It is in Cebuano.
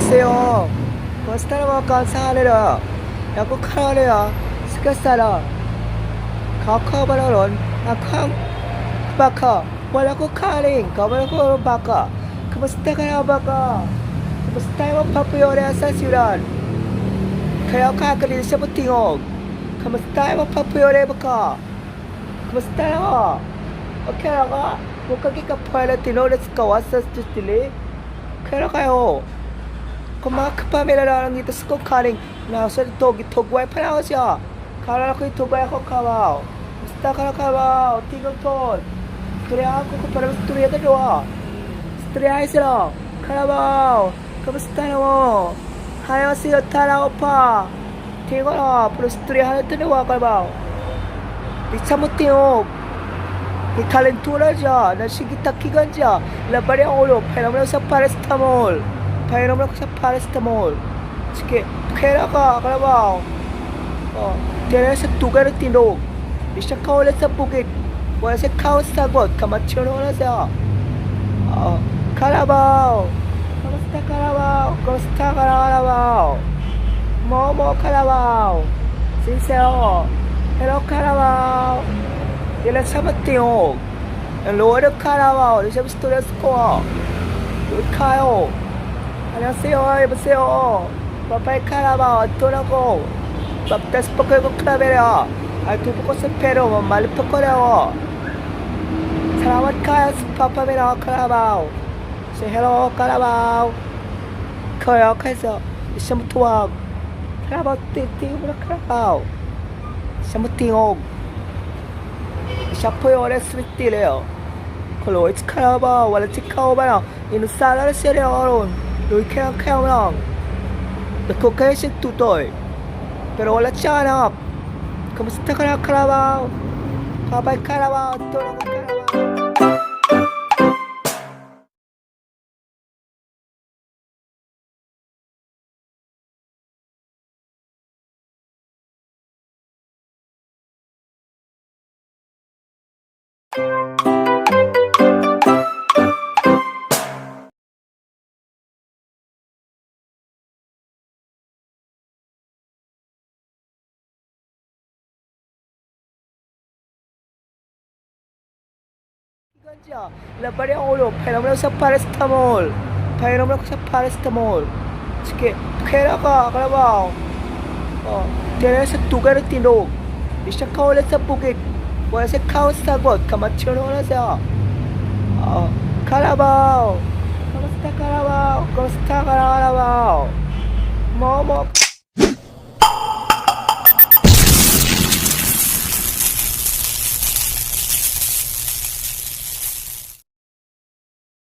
안녕하세요. Kumusta ka sa Ako 카라레야. 스카사라. 카카바라론 아캄 바카. Wala ko kaling. Kabala ko baka. Kumusta ka na baka? Kumusta mo papuyore sa siyudad? Kaya kakali sa butingog. Kumusta mo papuyore baka? Kumusta na? Okay ka? Mukha ka pala tinolas ka wasa sa tili. Kaya kayo. Kumakapamilala ito sa kaling nasa togi togway pa na siya. Kala ko togway ko kawaw. Basta ka kawaw. Tingog ton. Storya ako ko para storya dalawa. Storya sila. Kalabaw. Kamusta na mo? 안녕하세요. 타라 오빠. tingog pero storya dalawa kalabaw. Di sa mo tingog. 이 calentura na sige takigan la bari ulo painom sa paracetamol. Painom ako sa paracetamol. Sige, kaya ka, kalabaw. Oh, tira sa tugar tinog. Di siya kawala sa bukid. Wala sa kawasagot, kamatsyono na siya. Oh, kalabaw. Kamusta kalabaw? Kamusta kalabaw? Momo kalabaw. Sincero. Hello kalabaw. Ila sa matingog. Ang Lord kalabaw. Di siya storya ko. 카요. 안녕하세요. 여보세요. 빠빠이 카라바오. 또라고. 밥다스 포크고 크라베려. 아, 두부코 스페로 말리포코레오. Salamat kayo sa papamira kalabaw. Say hello kalabaw. Kaya kayo isang tuwag. Kalabaw titi mo na kalabaw. Isang tingog. Isa po yung oras sweet. Kalau it's kalabaw wala tikaw ba na. Inusala na siya ron. Luy kaya kaya lang. Nagkukaya tutoy. Pero wala siya anak. Kamusta ka na kalabaw? Kabay kalabaw. Tulong ko kalabaw. La bari ulo, painom lang sa paracetamol. Painom lang sa paracetamol. Sige, kaya ka, kalabaw. Oh, tira sa tugar tinog. Di siya kawala sa bukid. Wala sa kawasagot, kamatsyono na siya. Oh, kalabaw. Kamusta kalabaw? Kamusta kalabaw? Momo.